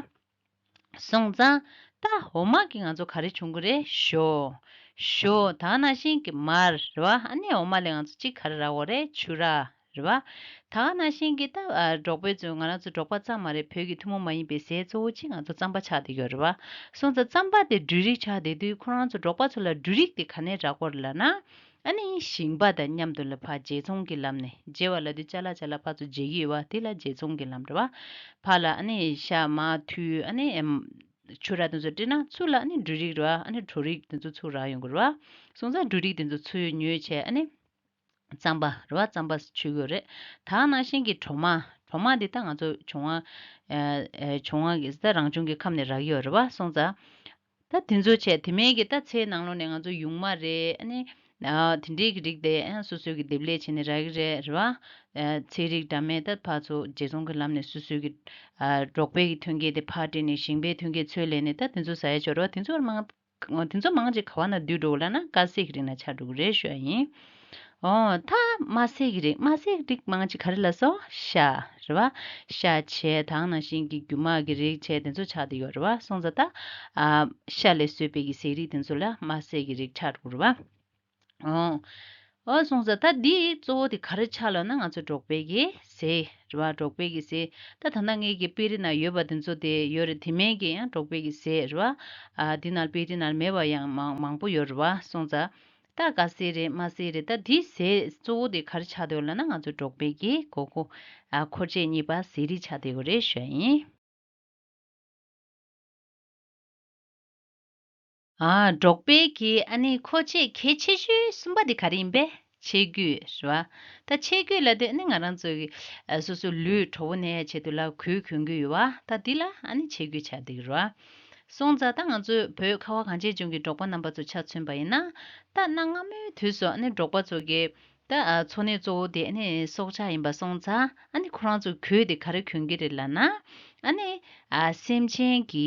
སོང་ཙང་ད་འོ་མ་གི་ང་ཚོ་ག་རེ་བྱུང་གི་རེད། ཞོ། ཞོ་ད་ནང་བཞིན་གྱི་མར་རེད་བ། ཨ་ནི་འོ་མ་ལས་ང་ཚོ་གཅིག་ག་རེ་རག་གི་རེད། ཆུ་རགས་རེད་བ། ད་ནང་བཞིན་གྱི་ད་ཨ་འབྲོག་པའི་ཚོ་ང་རང་ཚོ་འབྲོག་པ་ཙམ་མ་རེད། བོད་ཀྱི་ཐུན་མོང་མ་ཡིན་པའི་ཟས་གཙོ་བོ་གཅིག་ང་ཚོ་རྩམ་པ་ཆགས་བསྡད་ཡོད་རེད་བ། སོང་ཙང་རྩམ་པ་དེ་འབྲུ་རིགས་ཆགས་བསྡད་དུས་ཁོ་རང་ཚོ་འབྲོག་པ་ཚོ་ལ་འབྲུ་རིགས་དེ་ག་ནས་རག་གི་རེད་ལབ་ན། ཨ་ནི་ཞིང་པ་དང་མཉམ་དུ་ལ་ཕར་བརྗེ་ཚོང་གི་ལམ་ནས་བརྗེ་བ་ལབ་དུས་ཅ་ལག་ཅ་ལག་ཕར་ཚུར་བརྗེ་གི་ཡོད་བ། དེ་ལ་བརྗེ་ཚོང་གི་ལམ་རེད་བ། ཕར་ལ་ཨ་ནི་ཤ་མར་ཐུད་ཨ་ནི་ཨེམ་ཆུ་རགས་དེ་ཚོ་སྤྲད་ན་ཚུར་ལ་ཨ་ནི་འབྲུ་རིགས་རེད་བ། ཨ་ནི་གྲོ་རིགས་དེ་ཚོ་ཚུར་རག་ཡོང་གི་རེད་བ། སོང་ཙང་འབྲུ་རིགས་དེ་ཚོ་ཚུར་ཉོས་བྱས་ཨ་ནི་རྩམ་པ་རེད་བ། རྩམ་པ་མཆོད་ཀྱི་ཡོད་རེད། ད་ནང་བཞིན་གྱི་གྲོ་མ། གྲོ་མ་འདི་ད་ང་ཚོ་བྱུང་བ་ཨེ་ཨེ་བྱུང་བ་གི་ད་རང་བྱུང་གི་ཁམས་ནས་རག་གི་ཡོད་རེད་བ། སོང་ཙང་ད་དེ་ཚོ་བྱས་དེ་མིན་གྱི་ད་ཚལ་ནང་ལོགས་ནས་ང་ཚོ་ཡུང་མ་རེད། ཨ་ནི་ཨ་དེ་འདྲའི་གི་རིགས་དེ་ཨ་སོ་སོའི་གི་འདེབས་ལས་བྱས་ནས་རག་གི་རེད་རེད་བ། ཨ་ཚལ་རིགས་འདྲ་མིན་ད་ཕར་ཚུར་བརྗེ་ཚོང་གི་ལམ་ནས་སོ་སོའི་གི་ཨ་འབྲོག་པའི་གི་ཐོན་སྐྱེད་དེ་ཕར་སྤྲད་ནས་ཞིང་པའི་ཐོན་སྐྱེད་ཚུར་ལེན་ནས་ད་དེ་ཚོ་ཟ་ཡ་ཆོག་རེད་བ། དེ་ཚོ་མང་དེ་ཚོ་མང་ཆེ་ག་བ་ན་འདུས་འགྲོ་ལབ་ན་དཀར་སེར་གྱི་རིགས་ན་ཆགས་འགྲོ་གི་རེད་ཞུ་ཡ་ཡིན། ཨོ་ད་དམར་སེར་གྱི་རིགས། དམར་སེར་གྱི་རིགས་མང་ཆེ་ག་རེ་ལབ་སོང་། ཤ་རེད་བ། ཤ་བྱས་ད་ནང་བཞིན་གྱི་རྒྱུ་མ་གི་རིགས་བྱས་དེ་ཚོ་ཆགས་བསྡད་ཡོད་རེད་བ། སོང་ཙང་ད་ཨ་ཤ་ལས་བཟོས་པའི་གི་ཟས་རིགས་དེ་ཚོ་ལ་དམར་སེར་གྱི་རིགས་ཆགས་འགྲོ་གི་རེད་བ། ཨོ། ཨོ་སོང་ཙང་ད་འདི་གཙོ་བོ་དེ་ག་རེ་ཆགས་ལབ་ན་ང་ཚོ་འབྲོག་པའི་གི་ཟས་རེད་བ། འབྲོག་པའི་གི་ཟས་ད་ད་ལྟ་ངའི་གི་དཔེ་རིས་ན་ཡོད་པ་དེ་ཚོ་དེ་ཡོད་རེད། དེ་མིན་གི་ཡང་འབྲོག་པའི་གི་ཟས་རེད་བ། ཨ་འདི་ན་དཔེ་རིས་ན་མེད་པ་ཡང་མང་མང་པོ་ཡོད་རེད་བ། སོང་ཙང་ད་དཀར་སེར་རེད་དམར་སེར་རེད། ད་འདི་ཟས་གཙོ་བོ་དེ་ག་རེ་ཆགས་བསྡད་ཡོད་ལབ་ན་ང་ཚོ་འབྲོག་པའི་གི་མགོ་སྐོར་ཨ་འཁོར་ཆས་གཉིས་པ་ཟས་རིགས་ཆགས་བསྡད་ཡོད་རེད་ཞུ་ཡ་ཡིན། ཨ་འབྲོག་པའི་གི་ཨ་ནི་མཁོ་ཆས་གལ་ཆེ་ཤོས་གསུམ་པ་དེ་ག་རེ་ཡིན་པས། ཆས་གོས་རེད་བ། ད་ཆས་གོས་ལབ་དུས་ཨ་ནི་ང་རང་ཚོ་གི་ཨ་སོ་སོ་ལུས་དྲོ་པོ་གནས་ཡ་ཆེད་དུ་ལ་གོས་གོན་གི་ཡོད་བ། ད་འདི་ལ་ཨ་ནི་ཆས་གོས་ཆགས་བསྡད་ཀྱི་རེད་བ། སོང་ཙང་ད་ང་ཚོའི་བོད་ཁ་བ་གངས་ཅན་ལྗོངས་ཀྱི་འབྲོག་པ་རྣམ་པ་ཚོ་ཆ་མཚོན་པ་ཡིན་ན། ད་གནའ་སྔ་མོའི་དུས་སུ་ཨ་ནི་འབྲོག་པ་ཚོ་གི་ད་ཨ་འཚོ་གནས་གཙོ་བོ་དེ་ཨ་ནི་སྲོག་ཆགས་ཡིན་པ་སོང་ཙང་ཨ་ནི་ཁོ་རང་ཚོ་གོས་དེ་ག་རེ་གོན་གི་རེད་ལབ་ན། ཨ་ནི་ཨ་སེམས་ཅན་གྱི་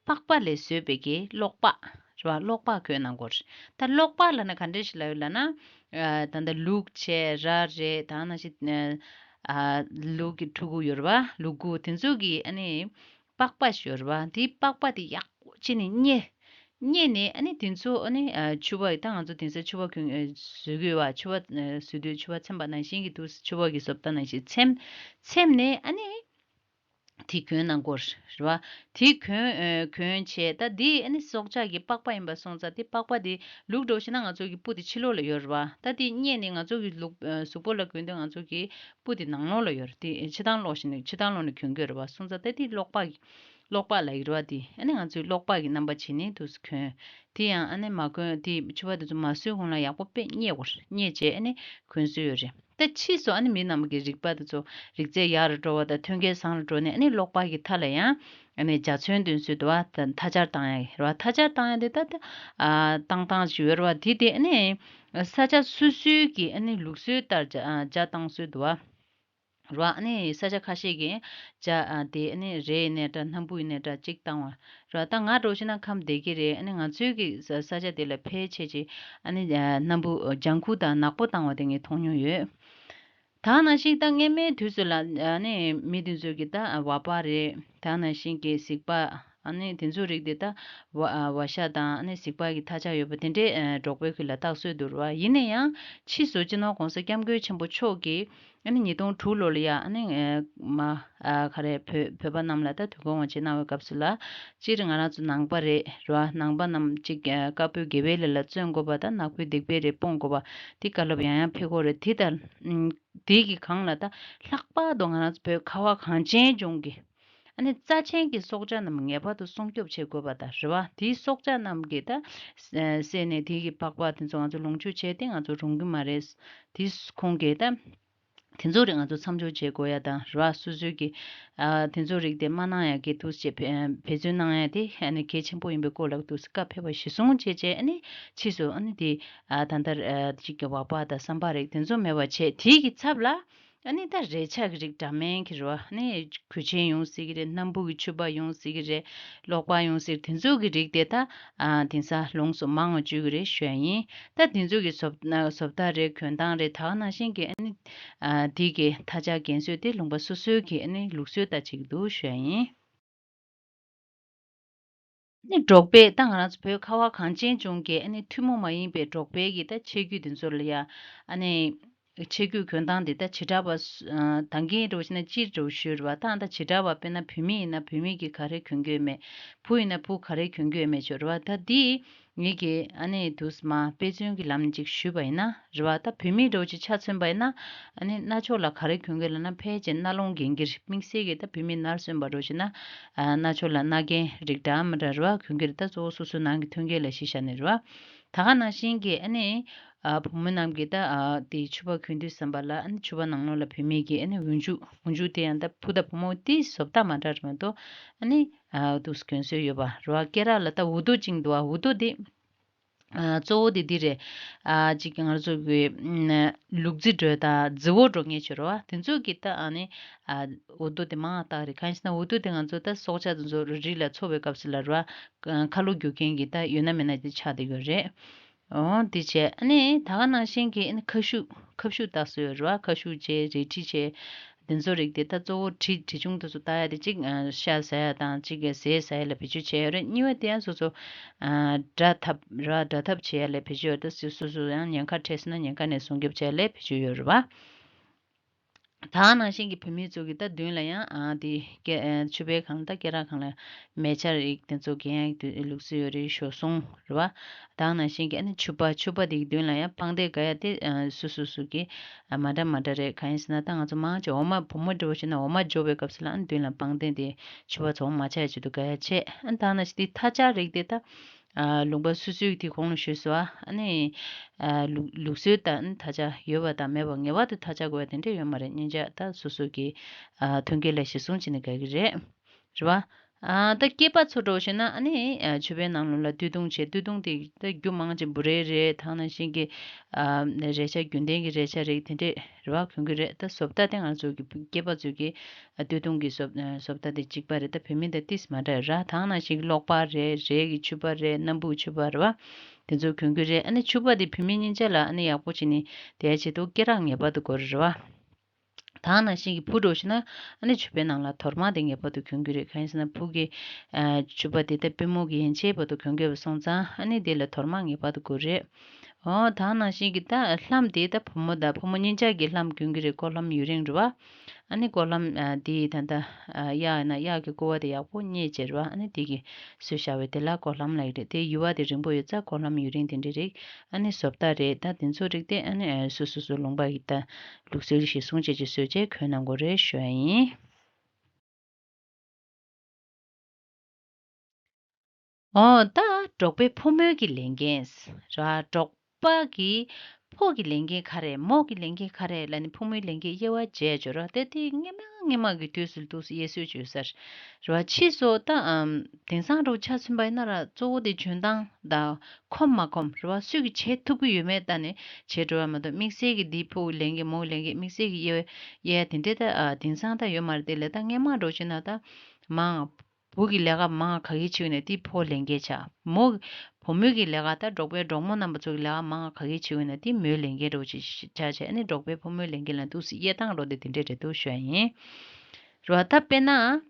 པགས་པ་ལས་བཟོས་པའི་གི་གློག་པགས་རེད་བ། གློག་པགས་གོན་གནང་གོ། ད་གློག་པགས་ལབ་ན་ག་འདྲ་ཞིག་ལབ་ཡོད་ལབ་ན། ཨ་ད་ལྟ་ལུག་བྱས་ར་རེད། ད་ནང་བཞིན་ཨ་ལུག་གི་ཕྲུ་གུ་ཡོད་རེད་བ། ལུ་གུ་དེ་ཚོ་གི་ཨ་ནི་པགས་པ་ཞིག་ཡོད་རེད་བ། དེའི་པགས་པ་དེ་ཡག་པོ་བྱས་ནས་མཉེ། མཉེ་ནས་ཨ་ནི་དེ་ཚོ་ཨ་ནི་ཨ་ཕྱུ་པ་ད་ང་ཚོ་དེང་སང་ཕྱུ་པ་གོན་ཨ་བཟོ་གི་ཡོད་བ། ཕྱུ་པ་ཨ་བཟོ་དུས་ཕྱུ་པ་ཚེམ་པ་ནང་བཞིན་གྱི་འདུག་ཕྱུ་པ་གི་བཟོ་ལྟ་ནང་བཞིན་ཚེམ། ཚེམ་ནས་ཨ་ནི་དེ་གོན་གནང་གོ་རེད་བ། དེ་གོན་ཨ་གོན་བྱས་ད་དེ་ཨ་ནི་སྲོག་ཆགས་ཀྱི་པགས་པ་ཡིན་པ་སོང་ཙང་དེ་པགས་པ་དེ་ལུག་འདྲ་བོ་བྱས་ན་ང་ཚོ་གི་སྤུ་དེ་ཕྱི་ལོགས་ལ་ཡོད་རེད་བ། ད་དེ་མཉེ་ནས་ང་ཚོ་གི་ལུག་ཨ་གཟུགས་པོ་ལ་གོན་དུས་ང་ཚོ་གི་སྤུ་དེ་ནང་ལོགས་ལ་ཡོད་རེད། དེ་ཕྱི་ཐང་སློག་བཞིན་ནས་ཕྱི་ཐང་སློག་ནས་གོན་གྱི་ཡོད་རེད་བ། སོང་ཙང་ད་དེ་གློག་པགས་ཀྱི་གློག་པགས་ལབ་ཀྱི་རེད་བ། དེ་ཨ་ནི་ང་ཚོའི་གློག་པགས་ཀྱི་རྣམ་པ་བྱས་ནས་འདུག་སེ་གོན། དེ་ཡང་ཨ་ནི་མ་གོན་དེ་ཕྱུ་པ་དེ་ཚོ་མ་བཟོས་གོང་ལ་ཡག་པོ་དཔེ་མཉེ་དགོས་རེད། མཉེ་བྱས་ཨ་ནི་གོན་སྲོལ་ཡོད་རེད། ད་ཕྱིས་སུ་ཨ་ནི་མི་རྣམས་ཀྱི་རིག་པ་དེ་ཚོ་རིག་རྩལ་ཡར་འགྲོ་བ་དང་མཐུན་རྐྱེན་བཟང་རུ་འགྲོ་ནས་ཨ་ནི་གློག་པགས་ཀྱི་མཐའ་ལ་ཡང་ཨ་ནི་འཇའ་ཚོན་འདོན་སྲོལ་འདུག་བ། ད་མཐའ་ཆར་བཏང་ཡ་རེད་བ། མཐའ་ཆར་བཏང་ཡ་དེ་ད་ད་ཨ་བཏང་སྟངས་ཤིག་ཡོད་རེད་བ། དེ་དེ་ཨ་ནི་ས་ཆ་སོ་སོའི་གི་ཨ་ནི་ལུགས་སྲོལ་ལྟར་འཇའ་ཨ་འཇའ་བཏང་སྲོལ་འདུག་བ། རེད་བ། ཨ་ནི་ས་ཆ་ཁ་ཤས་ཀྱིས་འཇའ་ཨ་དེ་ཨ་ནི་རས་ཡིན་ནའི་འདྲ་སྣམ་བུ་ཡིན་ནའི་འདྲ་གཅིག་བཏང་བ་རེད་བ། ད་ང་འདྲ་བོ་བྱས་ན་ཁམས་བདེ་གི་རེད། ཨ་ནི་ང་ཚོའི་གི་ས་ས་ཆ་དེ་ལ་ཕལ་ཆེར་ཅིག་ཨ་ནི་ཨ་སྣམ་བུ་ལྗང་ཁུ་དང་ནག་པོ་བཏང་བ་དེ་ངས་མཐོང་མྱོང་ཡོད། ད་ནང་བཞིན་ད་སྔ་མའི་དུས་སུ་ལ་ཨ་ནི་མི་དེ་ཚོས་གི་ད་བ་སྤར་རེད། ད་ནང་བཞིན་གི་གཟིག་པ། ཨ་ནི་དེ་ཚོའི་རིགས་དེ་ད་བ་ཨ་བ་ཤ་དང་ཨ་ནི་གཟིག་པ་གི་མཐའ་ཆགས་ཡོད་པ་དེ་འདྲའི་ཨ་འབྲོག་པའི་ཁུལ་ལ་བཏགས་སྲོལ་འདུག་རེད་བ། ཡིན་ན་ཡང་ཕྱིས་སུ་སྤྱི་ནོར་༸གོང་ས་༸སྐྱབས་མགོན་ཆེན་པོ་མཆོག་གིས་ཨ་ནི་ཉིས་སྟོང་དྲུག་ལོ་ལ་ཡ་ཨ་ནི་ཨ་མ་ཨ་ག་རེ་བོད་བོད་པ་རྣམས་ལ་ད་དུས་འཁོར་དབང་ཆེན་གནང་བའི་སྐབས་སུ་ལ་སྤྱིར་ང་རང་ཚོ་ནང་པ་རེད་རེད་བ། ནང་པ་རྣམས་གཅིག་ཨ་དཀར་པོའི་དགེ་བའི་ལས་ལ་བརྩོན་དགོས་པ་དང་ནག་པོའི་སྡིག་པའི་རིགས་སྤོང་དགོས་པ་དེ་བཀའ་སློབ་ཡང་ཡང་ཕེབས་ཀྱི་ཡོད་རེད། དེ་ལྟར་ཨ་དེ་གི་སྒང་ལ་ད་ལྷག་པར་དུ་ང་རང་ཚོ་བོད་ཁ་བ་གངས་ཅན་ལྗོངས་ཀྱི་ཨ་ནི་རྩ་ཆེན་གྱི་སྲོག་ཆགས་རྣམས་ངེས་པར་དུ་སྲུང་སྐྱོབ་བྱེད་དགོས་པ་དང་རེད་བ། དེའི་སྲོག་ཆགས་རྣམས་ཀྱི་ད་བསད་ནས་དེ་གི་པགས་པ་དེ་ཚོ་ང་ཚོ་ལོངས་སྤྱོད་བྱས་ཏེ་ང་ཚོ་རུང་གི་མ་རེད། དེ་ཁོང་གིས་ད་ དེ་ཚོ་རིགས་ང་ཚོ་མཚམས་འཇོག་བྱེད་དགོས་ཡ་དང་རེད་བ། སོ་སོའི་གི་ཨ་དེ་ཚོ་རིགས་དེ་མ་གནང་ཡ་གི་འདུག་སེ་བེད་བེད་སྤྱོད་གནང་ཡ་དེ་ཨ་ནི་གལ་ཆེན་པོ་ཡིན་པའི་སྐོར་ལ་འདུག་སེ་བཀའ་ཕེབས་པ་གཞིར་བཟུང་བྱས་བྱས། ཨ་ནི་ཕྱིས་སུ་ཨ་ནི་དེ་ཨ་ད་ལྟ་ཨ་ཅིག་གི་བག་པ་དང་བསམ་པ་རིགས་དེ་ཚོ་མེད་པ་བྱས། དེ་གི་ཚབ་ལ་ཨ་ནི་ད་རས་ཆ་གི་རིགས་འདྲ་མིན་གྱི་རེད་བ། ཨ་ནི་གོས་ཆེན་ཡོང་སྲིད་ཀྱི་རེད། སྣམ་བུ་གི་ཕྱུ་པ་ཡོང་སྲིད་ཀྱི་རེད། གློག་པ་ཡོང་སྲིད། དེ་ཚོ་གི་རིགས་དེ་ད་ཨ་དེང་སང་ལོངས་སུ་མང་བ་བཅུག་གི་རེད་ཞུ་ཡ་ཡིན། ད་དེ་ཚོ་གི་བཟོ་ཨ་བཟོ་ལྟ་རེད། གྱོན་སྟངས་རེད། ད་ག་ནང་བཞིན་གྱི་ཨ་ནི་ཨ་དེ་གི་མཐའ་ལྕགས་རྒན་གསོས་དེ་ལུང་པ་སོ་སོའི་གི་ཨ་ནི་ལུགས་སྲོལ་ལྟ་ཅིག་འདུག་ཞུ་ཡ་ཡིན། ཨ་ནི་འབྲོག་པའི་ད་ང་རང་ཚོ་བོད་ཁ་བ་གངས་ཅན་ལྗོངས་ཀྱི་ཨ་ནི་ཐུན་མོང་མ་ཡིན་པའི་འབྲོག་པའི་གི་ད་ཆས་གོས་དེ་ཚོ་ལ་ཡ་ཨ་ནི་ཆས་གོས་གྱོན་སྟངས་དེ་ད་བྱེ་བྲག་པ་སུ་ཨ་ད་གིན་འདྲ་བོ་བྱས་ན་སྤྱིར་འདྲ་བོ་ཞུས་རེད་བ། ད་ད་བྱེ་བྲག་པ་དཔེར་ན་བུད་མེད་ཡིན་ན་བུད་མེད་ཀྱིས་ག་རེ་གྱོན་གྱི་ཡོད་མེད། བུ་ཡིན་ན་བུ་ག་རེ་གྱོན་གྱི་ཡོད་མེད་ཅིག་རེད་བ། ད་འདི་ངེད་ཀྱིས་ཨ་ནི་དུས་མ་དཔེ་མཚོན་གྱི་ལམ་ནས་ཅིག་ཞུས་པ་ཡིན་ན་རེད་བ། ད་བུད་མེད་འདྲ་བོ་ཅིག་ཆ་མཚོན་པ་ཡིན་ན་ཨ་ནི་རྣ་ཅོག་ལ་ག་རེ་གྱོན་གྱི་ལབ་ན་ཕལ་ཆེར་རྣ་ལོང་རྒན་འཁྱེར། དམིགས་བསལ་གྱི་ད་བུད་མེད་ནར་སོན་པ་འདྲ་བོ་བྱས་ན་ཨ་རྣ་ཅོག་ལ་རྣ་རྒན་རིགས་འདྲ་མི་འདྲ་རེད་བ་གྱོན་གྱི་རེད། ད་གཙོ་བོ་སོ་སོའི་ནང་གི་མཐུན་རྐྱེན་ལ་གཞི་བཞག་ནས་རེད་བ། ད་ག་ནང་བཞིན་གྱི་ཨ་ནི་ཨ་བུ་མོ་རྣམས་ཀྱིས་ད་ཨ་དེ་ཕྱུ་པ་གྱོན་དུས་ཙམ་པ་ལ་ཨ་ནི་ཕྱུ་པ་ནང་ལོགས་ལ་བུད་མེད་ཀྱི་ཨ་ནི་འོག་འཇུག་འོག་འཇུག་དེ་ཡང་ད་བུ་དང་བུ་མོ་དེ་བཟོ་ལྟ་མ་འདྲ་རེད་མ་གཏོགས་ཨ་ནི་ཨ་འདུག་སེ་གྱོན་སྲོལ་ཡོད་པ་རེད་བ། སྐེ་རགས་ལ་ད་འོག་ཏོ་བཅིངས་འདུག་བ། འོག་ཏོ་དེ་ཨ་གཙོ་བོ་དེ་འདི་རེད། ཨ་ཅིག་ང་ཚོ་གི་ཨ་ལུག་རྫི་འདྲ་དང་རྫི་བོ་འདྲ་ངེས་ཅིག་རེད་བ། དེ་ཚོ་གི་ད་ཨ་ནི་ཨ་འོག་ཏོ་དེ་མང་བ་རྟགས་རེད། གང་ཡིན་ཟེར་ན་འོག་ཏོ་དེ་ང་ཚོ་ད་སྲོག་ཆགས་དེ་ཚོ་རི་ལ་འཚོ་བའི་སྐབས་སུ་ལ་རེད་བ། ཁ་ལོ་རྒྱུག་མཁན་གྱི་ད་ཡོད་ན་མེད་ན་དེ་ཆགས་བསྡད་ཡོད་རེད། འོ་དེ་བྱས་ཨ་ནི་ད་ག་ནང་བཞིན་གྱི་ཨ་ནི་ཁ་ཤུ་ཁ་ཤུ་བཏགས་སྲོལ་ཡོད་རེད་བ། ཁ་ཤུ་བྱས་རལ་གྲི་བྱས་དེ་ཚོ་རིགས་དེ་ད་གཙོ་བོ་གྲི་གྲི་ཆུང་དེ་ཚོ་བཏགས་ཡ་དེ་གཅིག་ཨ་ཤ་ཟ་ཡ་དང་གཅིག་གི་ཟས་ཟ་ཡ་ལ་བེད་སྤྱོད་བྱས་ཡོད་རེད། གཉིས་པ་དེ་ཡང་སོ་སོ་ཨ་དགྲ་འཐབ་ར་དགྲ་འཐབ་བྱེད་ཡ་ལ་བེད་སྤྱོད་ཡོད་རེད། ད་སོ་སོ་སོ་ཡང་ཉེན་ཁ་འཕྲད་སོང་ན་ཉེན་ཁ་ནས་སྲུང་སྐྱོབ་བྱེད་ཡ་ལ་བེད་སྤྱོད་ཡོད་རེད་བ། ད་ག་ནང་བཞིན་གྱི་བུད་མེད་ཚོ་གི་ད་མདུན་ལ་ཡང་ཨ་དེ་སྐེ་ཨ་ཕྱུ་པའི་སྒང་ལ་ད་སྐེ་རགས་སྒང་ལ་མལ་ཆ་རིགས་དེ་ཚོ་གྱོན་ཡག་དེ་ལུགས་སྲོལ་ཡོད་རེད། ཞོ་ཟུང་རེད་བ། ད་ག་ནང་བཞིན་གྱི་ཨ་ནི་ཕྱུ་པ་ཕྱུ་པ་དེ་གི་མདུན་ལ་ཡང་པང་གདན་དགའ་ཡ་དེ་ཨ་སོ་སོ་སོ་གི་ཨ་མ་འདྲ་མ་འདྲ་རེད། གང་ཡིན་ཟེར་ན་ད་ང་ཚོ་མང་ཆེ་འོ་མ་བུ་མོ་འདྲ་བོ་བྱས་ན་འོ་མ་འཇོ་བའི་སྐབས་སུ་ལ་ཨ་ནི་མདུན་ལ་པང་གདན་དེ་ཕྱུ་པ་ཚོ་མ་ཆགས་ཡ་ཆེད་དུ་དགའ་ཡ་བྱས། ཨ་ནི་ད་ག་ནང་བཞིན་དེ་ཐ་ཆ་རིགས་དེ་ད། ཨ་ལུང་པ་སོ་སོའི་དེ་གོང་ལ་ཞུས་སོ། ཨ་ནི་ཨ་ལུགས་ལུགས་སྲོལ་དང་ཐ་ཆ་ཡོད་པ་དང་མེད་པ་ངེས་པར་དུ་ཐ་ཆ་དགོས་པ་དེ་འདྲ་ཡོད་མ་རེད། སྙིང་རྗེ་ད་སོ་སོ་གི་ཨ་མཐུན་རྐྱེན་ལ་གཞི་བཟུང་བྱས་ནས་དགའ་གི་རེད། རེད་བ། ཨ་ད་སྐྱེས་པ་ཚོ་འདྲ་བོ་བྱས་ན་ཨ་ནི་ཨ་ཕྱུ་པའི་ནང་ལོགས་ལ་སྟོད་ཐུང་བྱས། སྟོད་ཐུང་དེ་ད་རྒྱུ་མང་ཆེ་འབུ་རས་རེད། ད་ག་ནང་བཞིན་གྱི་ཨ་རས་ཆ་རྒྱུན་ལྡན་གྱི་རས་ཆ་རེད། དེ་འདྲས་རེད་བ། གྱོན་གི་རེད། ད་བཟོ་ལྟ་དེ་ང་ཚོ་གི་སྐྱེས་པ་ཚོ་གི་ཨ་སྟོད་ཐུང་གི་བཟོ་ཨ་བཟོ་ལྟ་དེ་གཅིག་པ་རེད། ད་བུད་མེད་དང་ཏིས་མ་འདྲ་ར། ད་ག་ནང་བཞིན་གློག་པར་རེད། རས་ཀྱི་ཕྱུ་པ་རེད། སྣམ་བུ་ཕྱུ་པ་རེད་བ། དེ་ཚོ་གྱོན་གི་རེད། ཨ་ནི་ཕྱུ་པ་དེ་བུད་མེད་སྙིང་རྗེ་ལ་ཨ་ནི་ཡག་པོ་བྱས་ནས་དེའི་ཆེད་དུ་སྐེ་རགས་ངེས་པར་དུ་དགོས་རེད་བ། ད་ག་ནང་བཞིན་གྱི་བུ་འདྲ་བོ་བྱས་ན་ཨ་ནི་ཕྱུ་པའི་ནང་ལ་དོར་དམར་དེ་ངེས་པར་དུ་གྱོན་གི་རེད། གང་ཡིན་ཟེར་ན་བུ་གི་ཨ་ཕྱུ་པ་དེ་ད་པུས་མོ་གི་ཡན་ཆད་བར་དུ་གྱོན་གི་ཡོད་པ་སོང་ཙང་ཨ་ནི་དེ་ལ་དོར་དམར་ངེས་པར་དུ་དགོས་རེད། འོ་ད་ག་ནང་བཞིན་གྱི་ད་ལྷམ་དེ་ད་བུ་མོ་དང་བུ་མོ་གཉིས་ཆ་གི་ལྷམ་གྱོན་གི་རེད། ཀོ་ལྷམ་ཡུ་རིང་རེད་བ། ཨ་ནི་ཀོ་ལྷམ་ཨ་དེ་ད་ད་ཨ་གཡག་ཡིན་ན་གཡག་གི་ཀོ་བ་དེ་ཡག་པོ་མཉེད་བྱས་རེད་བ། ཨ་ནི་དེ་གི་བཟོས་བཞག་པའི་དེ་ལ་ཀོ་ལྷམ་ལབ་ཀྱི་རེད། དེ་ཡུ་བ་དེ་རིང་པོ་ཡོད་ཙང་ཀོ་ལྷམ་ཡུ་རིང་དེ་འདྲ་རེད། ཨ་ནི་བཟོ་ལྟ་རེད། ད་དེ་ཚོ་རིགས་དེ་ཨ་ནི་ཨ་སོ་སོ་སོ་ལུང་པ་གི་ད་ལུགས་སྲོལ་གཞིར་བཟུང་བྱས་ཀྱི་བཟོས་བྱས་གྱོན་གནང་དགོས་རེད་ཞུ་ཡ་ཡིན། འོ་ད་འབྲོག་པའི་ཕོ་མོའི་གི་ལས་འགན་ར། འབྲོག་པ་གི་ཕོ་གི་ལས་འགན་ག་རེ་མོ་གི་ལས་འགན་ག་རེ་ལབ་ནས་ཕོ་མོའི་ལས་འགན་དབྱེ་བ་འབྱེད་འཇོག་ར། དེ་དེ་སྔ་མ་སྔ་མ་གི་དུས་སུ་འདུག་སེ་དབྱེ་སྲོལ་ཅིག་ཡོད་ས་རེད་བ། ཕྱིས་སུ་ད་ཨམ་དེང་སང་འདྲ་བོ་ཆ་མཚོན་པ་ཡིན་ན་ར་གཙོ་བོ་དེ་འཇོན་ཐང་དང་ཁོམ་མ་ཁོམ་རེད་བ། སུས་ཀྱིས་བྱེད་ཐུབ་ཀྱི་ཡོད་མེད་ལྟ་ནས་བྱེད་འགྲོ་བ་མ་གཏོགས་དམིགས་བསལ་གྱི་འདི་ཕོ་གི་ལས་འགན་མོ་གི་ལས་འགན་དམིགས་བསལ་གྱི་དབྱེ་བ་དབྱེ་ཡ་དེ་འདྲས་ད་ཨ་དེང་སང་ད་ཡོད་མ་རེད། དེ་ལས་ད་སྔན་མ་འདྲ་བོ་བྱས་ན་ད་མང་བུ་གི་ལས་ཀ་མང་ག་གི་བྱེད་ཀྱི་ཡོད་ན་དེ་ཕོ་ལས་འགན་ཆགས། མོ་བུ་མོ་གི་ལས་ཀ་ད་འབྲོག་པའི་འབྲོག་མོ་རྣམ་པ་ཚོ་གི་ལས་ཀ་མང་ག་གི་བྱེད་ཀྱི་ཡོད་ན་དེ་མོའི་ལས་འགན་འདྲ་བོ་ཅིག་ཆགས་བྱས། ཨ་ནི་འབྲོག་པའི་ཕོ་མོའི་ལས་འགན་ལ་འདུག་སེ་དབྱེ་སྟངས་འདྲ་བོ་དེ་དེ་འདྲས་རེད་འདུག་ཞུ་ཡ་ཡིན། རེད་བ། ད་དཔེར་ན།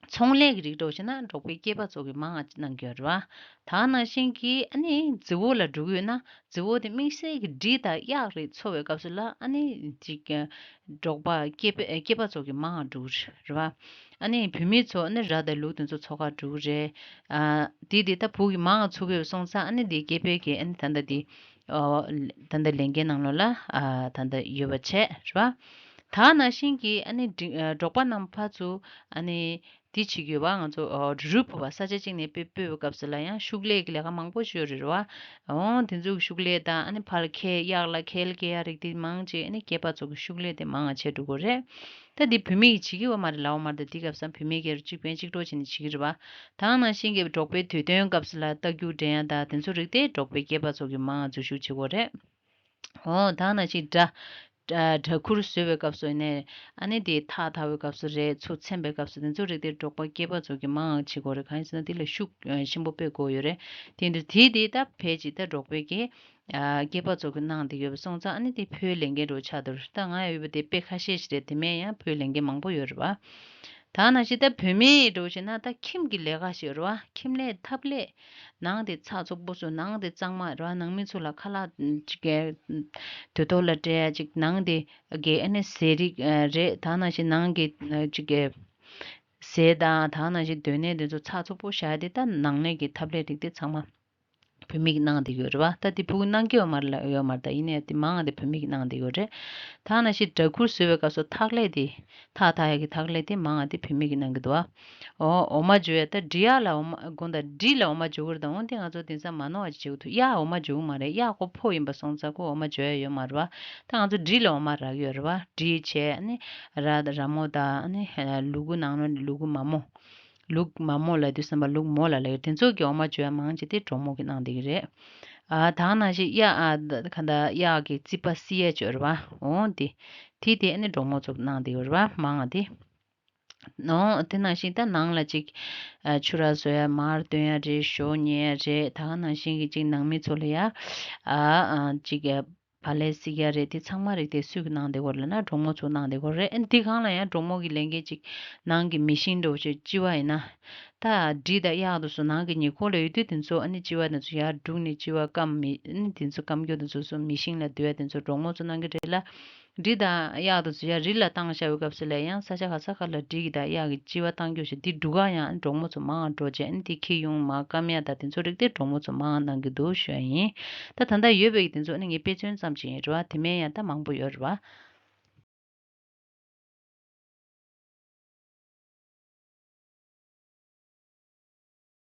ཚོང་ལས་ཀྱི་རིགས་འདྲ་བོ་བྱས་ན་འབྲོག་པའི་སྐྱེས་པ་ཚོ་གིས་མང་ང་གནང་གི་ཡོད་རེད་བ། ད་ག་ནང་བཞིན་གྱི་ཨ་ནི་རྫི་བོ་ལ་འགྲོ་གི་ཡོད་ན་རྫི་བོ་དེ་དམིགས་བསལ་གྱི་འབྲི་དང་གཡག་རིགས་འཚོ་བའི་སྐབས་སུ་ལ་ཨ་ནི་ཅིག་འབྲོག་པ་སྐྱེས་པ་སྐྱེས་པ་ཚོ་གིས་མང་ང་འགྲོ་གི་རེད་བ། ཨ་ནི་བུད་མེད་ཚོ་ཨ་ནི་ར་དང་ལུག་དེ་ཚོ་འཚོ་གར་འགྲོ་གི་རེད། ཨ་དེ་དེ་ད་བུ་གིས་མང་ང་འཚོ་གི་ཡོད་སོང་ཙང་ཨ་ནི་དེ་སྐྱེས་པའི་གི་ཨ་ནི་ད་ལྟ་དེ་ཨོ་ད་ལྟ་ལས་འགན་ནང་ལོགས་ལ་ཨ་ད་ལྟ་ཡོད་པ་བྱས་རེད་བ། ད་ག་ནང་བཞིན་གྱི་ཨ་ནི་འབྲི་ཨ་འབྲོག་པ་རྣམས་ཕར་ཚུར་ཨ་ནི། འདི་བྱེད་ཀྱི་ཡོད་པ། ང་ཚོ་ཨ་རི་རུ་སྤོ་བ་ས་ཆ་གཅིག་ནས་སྤོ་སྤོ་བའི་སྐབས་སུ་ལ་ཡང་ཤུགས་ལས་ཀྱི་ལས་ཀ་མང་པོ་ཞིག་ཡོད་རེད་བ། འོ་དེ་ཚོ་གི་ཤུགས་ལས་དང་ཨ་ནི་ཕར་ཁལ་གཡག་ལ་ཁལ་སྐྱེལ་ཡ་རིགས་དེ་མང་ཆེ་ཨ་ནི་སྐྱེས་པ་ཚོ་གི་ཤུགས་ལས་དེ་མང་ང་བྱས་འགྲོ་གི་རེད། ད་འདི་བུད་མེད་ཀྱིས་བྱེད་ཀྱི་ཡོད་མ་རེད་ལབ་ཡོད་མ་རེད། ད་འདི་སྐབས་སུ་བུད་མེད་ཀྱིས་གཅིག་ཕན་གཅིག་གྲོགས་བྱས་ནས་བྱེད་ཀྱི་རེད་བ། ད་ནང་བཞིན་གྱི་འབྲོག་པའི་དུས་སྟོན་སྐབས་སུ་ལ་རྟ་རྒྱུག་འགྲན་ཡ་དང་དེ་ཚོ་རིགས་དེ་འབྲོག་པའི་སྐྱེས་པ་ཚོ་གི་མང་ང་འཛུལ་ཞུགས་བྱེད་ཀྱི་ཡོད་རེད། འོ་ད་ནང་བཞིན་སྦྲ་སྦྲ་སྦྲ་གུར་བཟོ་བའི་སྐབས་སུ་ནས་ཨ་ནི་དེ་ཐག་འཐག་པའི་སྐབས་སུ་རེད། ཚོ་འཚེམ་པའི་སྐབས་སུ་དེ་ཚོ་རིགས་དེ་འབྲོག་པ་སྐྱེས་པ་ཚོ་གི་མང་ང་བྱེད་ཀྱི་ཡོད་རེད། གང་ཡིན་ཟེར་ན་དེ་ལ་ཤུགས་ཆེན་པོ་སྤོ་དགོས་ཡོད་རེད། དེ་འདྲ་དེ་དེ་ད་ཕལ་ཆེར་ད་འབྲོག་པའི་གི་ཨ་སྐྱེས་པ་ཚོ་གི་གནང་བསྡད་ཡོད་པ་སོང་ཙང་ཨ་ནི་དེ་ཕོའི་ལས་འགན་རུ་ཆགས་འདུག་ད་ང་ཡོད་པ་དེ་དཔེ་ཁ་ཤས་ཤིག་རེད། དེ་མིན་ཡང་ཕོའི་ལས་འགན་མང་པོ་ཡོད་རེད་བ། ད་ནང་བཞིན་ད་བུད་མེད་འདྲ་བོ་བྱས་ན་ད་ཁྱིམ་གྱི་ལས་ཀ་ཞིག་ཡོད་རེད་བ། ཁྱིམ་ལས་ཐབ་ལས། ནང་དེ་ཚགས་ཚུད་པོ་བཟོ། ནང་དེ་གཙང་མ་རེད་བ། ནང་མི་ཚོ་ལ་ཁ་ལག་ཅིག་གི་དུས་ཐོག་ལ་སྤྲད་ཡ་ཅིག་ནང་དེ་གི་ཨ་ནི་ཟས་རིགས་རེད། ད་ནང་བཞིན་ནང་གི་ཅིག་གི་ཟས་དང་ད་ནང་བཞིན་སྡོད་གནས་དེ་ཚོ་ཚགས་ཚུད་པོ་བཞག་ཡ་དེ་ད་ནང་ལས་ཀྱི་ཐབ་ལས་རིགས་དེ་ཚང་མ་བུད་མེད་ཀྱིས་གནང་བསྡད་ཡོད་རེད་བ། ད་དེ་ཕྲུ་གུ་གནང་གི་ཡོད་མ་རེད་ལ་ཡོད་མ་རེད། ད་ཡིན་ནའི་དེ་མང་ང་དེ་བུད་མེད་ཀྱིས་གནང་བསྡད་ཡོད་རེད། ད་ནང་བཞིན་སྦྲ་གུར་བཟོ་བའི་སྐབས་སུ་ཐག་ལས་དེ་ཐག་འཐག་ཡ་གི་ཐག་ལས་དེ་མང་ང་དེ་བུད་མེད་ཀྱིས་གནང་གི་འདུག་བ། འོ་འོ་མ་འཇོ་ཡ་ད་འབྲི་ཡག་ལ་འོ་མ་དགོངས་དག་འབྲི་ལ་འོ་མ་འཇོ་གི་རེད། ད་འོ་དེ་ང་ཚོ་དེང་སང་མ་ནོར་བ་ཅིག་བྱེད་དགོས་འདུག་གཡག་འོ་མ་འཇོ་གི་མ་རེད། གཡག་ཁོ་ཕོ་ཡིན་པ་སོང་ཙང་ཁོ་འོ་མ་འཇོ་ཡ་ཡོད་མ་རེད་བ། ད་ང་ཚོ་འབྲི་ལ་འོ་མ་རག་གི་ཡོད་རེད་བ། འབྲི་བྱས་ཨ་ནི་ར་ར་མོ་དང་ཨ་ནི་ལུ་གུ་ནང་ལོགས་ནས་ལུ་གུ་མ་མོ། ལུག་མ་མོ་ལབ་དུས་ཙམ་པ་ལུག་མོ་ལ་ལབ་ཡོད། དེ་ཚོ་གི་འོ་མ་འཇོ་ཡ་མང་ཆེ་དེ་གྲོགས་མོ་གིས་གནང་བསྡད་ཀྱི་རེད། ཨ་ད་ནང་བཞིན་གཡག་ཨ་ད་ག་ད་གཡག་གི་རྩིད་པ་བསིལ་ཡ་ཅིག་ཡོད་རེད་བ། འོ་དེ་དེ་དེ་ཨ་ནི་གྲོགས་མོ་ཚོ་གནང་བསྡད་ཡོད་རེད་བ། མང་ང་དེ། འོ་དེ་ནང་བཞིན་ད་ནང་ལ་ཅིག་ཨ་ཆུ་ར་བཟོ་ཡ། མར་འདོན་ཡ་རེད། ཞོ་ཉོ་ཡ་རེད། ད་ག་ནང་བཞིན་གྱི་ཅིག་ནང་མི་ཚོ་ལ་ཡ་ཨ་ཨ་ཅིག་ཨ། བག་ལེབ་བསྲེག་ཡ་རེད། དེ་ཚང་མ་རིགས་དེ་སུས་ཀྱིས་གནང་བསྡད་ཡོད་རེད་ལབ་ན་གྲོགས་མོ་ཚོ་གནང་བསྡད་ཡོད་རེད། ཨ་འདི་སྒང་ལ་ཡང་གྲོགས་མོ་གི་ལས་འགན་ཅིག་ནང་གི་མེ་ཤིང་འདྲ་བོ་ཅིག་གཅི་བ་ཡིན་ན། ད་འབྲི་དང་གཡག་དེ་ཚོ་ནང་གི་ཉེ་འཁོར་ལ་ཡོད་དུས་དེ་ཚོ་ཨ་ནི་གཅི་བ་དེ་ཚོ་ཡར་སྒྲུག་ནས་གཅི་བ་སྐམ་མེ་ཨ་ནི་དེ་ཚོ་སྐམ་རྒྱུ་དེ་ཚོ་སོ་མེ་ཤིང་ལ་བསྡུ་ཡ་དེ་ཚོ་གྲོགས་མོ་ཚོ་གནང་གི་རེད་ལ། འབྲི་དང་གཡག་དེ་ཚོ་ཡར་རི་ལ་བཏང་བཞག་པའི་སྐབས་སུ་ལ་ཡང་ས་ཆ་ག་ས་ག་ལ་འབྲི་གི་དང་གཡག་གི་གཅི་བ་བཏང་རྒྱུ་ཞིག་འདི་སྒྲུག་ག་ཡང་གྲོགས་མོ་ཚོ་མང་ང་འགྲོ་བྱས་ཨ་ནི་དེ་ཁྱི་ཡོང་མ་སྐམ་ཡ་དང་དེ་ཚོ་རིགས་དེ་གྲོགས་མོ་ཚོ་མང་ང་གནང་གི་འདུག་ཞུ་ཡ་ཡིན། ད་ད་ལྟ་ཡོད་པའི་དེ་ཚོ་ཨ་ནི་ངས་དཔེ་མཚོན་ཙམ་ཅིག་ཡིན་རེད་བ། དེ་མིན་ཡང་ད་མང་པོ་ཡོད་རེད་བ།